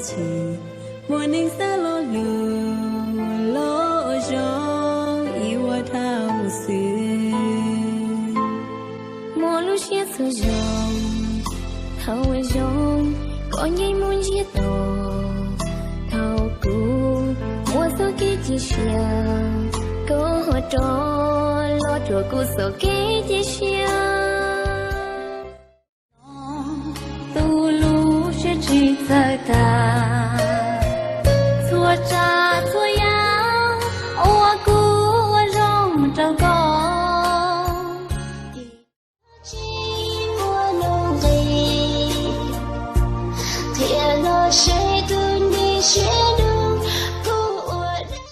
Tsis muaj neeg xav lo lus los zoo ib ua dhau xwb. Muaj lub siab txhua zaus, thaum zoo koj yeej muaj ntsiag to. Thaum kuv muaj txoj kev cia siab, koj ho rov los rhuav kuv txoj kev cia siab. Tus lub siab tsis txawj tag, txhua tsav txhua yam uas kuv ua zoo rau koj. Tsis muaj nuj nqis, qhia los seb tus nti siab dub kuv ua dab.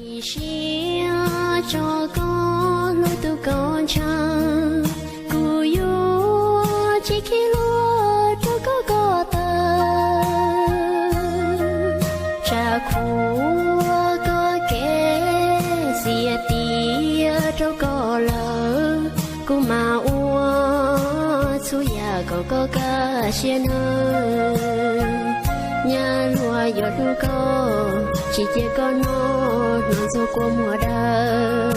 Ib siab tso koj hlub tus koj ntshaw, kuv yuav tsis khib hlub rau koj ko taw. Tsam khuav koj kev txias tias rau koj lawm, kuv mam ua txhua yam kom koj kaj siab nawb. Nyab luag yuav hlub koj, tsis cia koj noj hnov ntxuag kua muag dawb.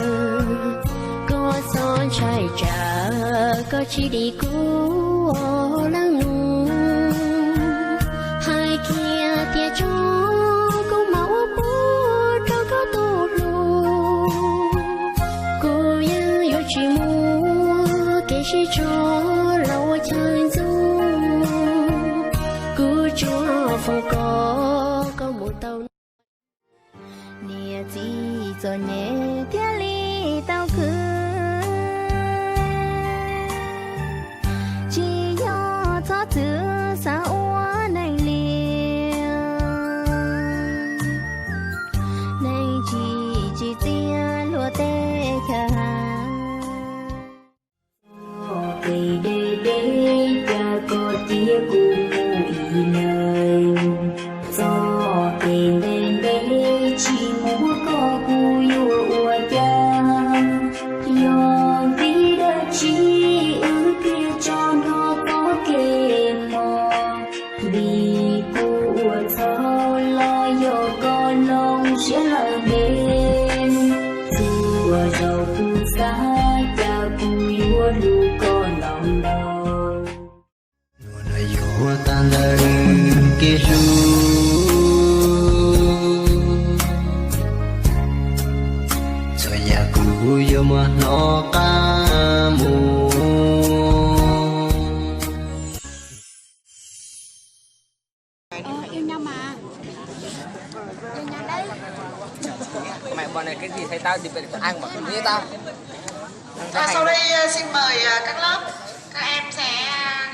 Koj txhob ntshai tsam koj tsis dim kuv leej nus, hais kiag tias tso, kuv mam ua pub rau koj tus hlub. Kuv yeej yuav tsis muaj kev sib tso los ua chaw ntxub. Kuv tsuas foom kom koj mus tau. Niam txiv txom nyem thiaj li tau khwv, tsis yog txhob txwm xav ua neeg liam, neeg tsis tsim txiaj luag teb chaws. Txoj kev deb deb cas koj cia kuv mus ib leeg, txoj kev ntev ntev tsis muaj koj kuv yuav ua cas. Yog vim dab tsi wb thiaj tso nrho txoj kev mos, vim kuv ua txhaum los yog koj loj siab lawm ntev. Txhua zaus kuv xav cas kuv yuav hlub koj ntau ntau. Nuav no yuav tag lawm kev hlub, txhua yam kuv yuav muab hnov qab mus. Mày bọn này cái gì thấy tao thì phải ăn mà không biết tao. Sau đây, ờ, xin mời, ờ, các lớp, các em sẽ,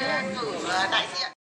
ờ, cử, ờ, đại diện.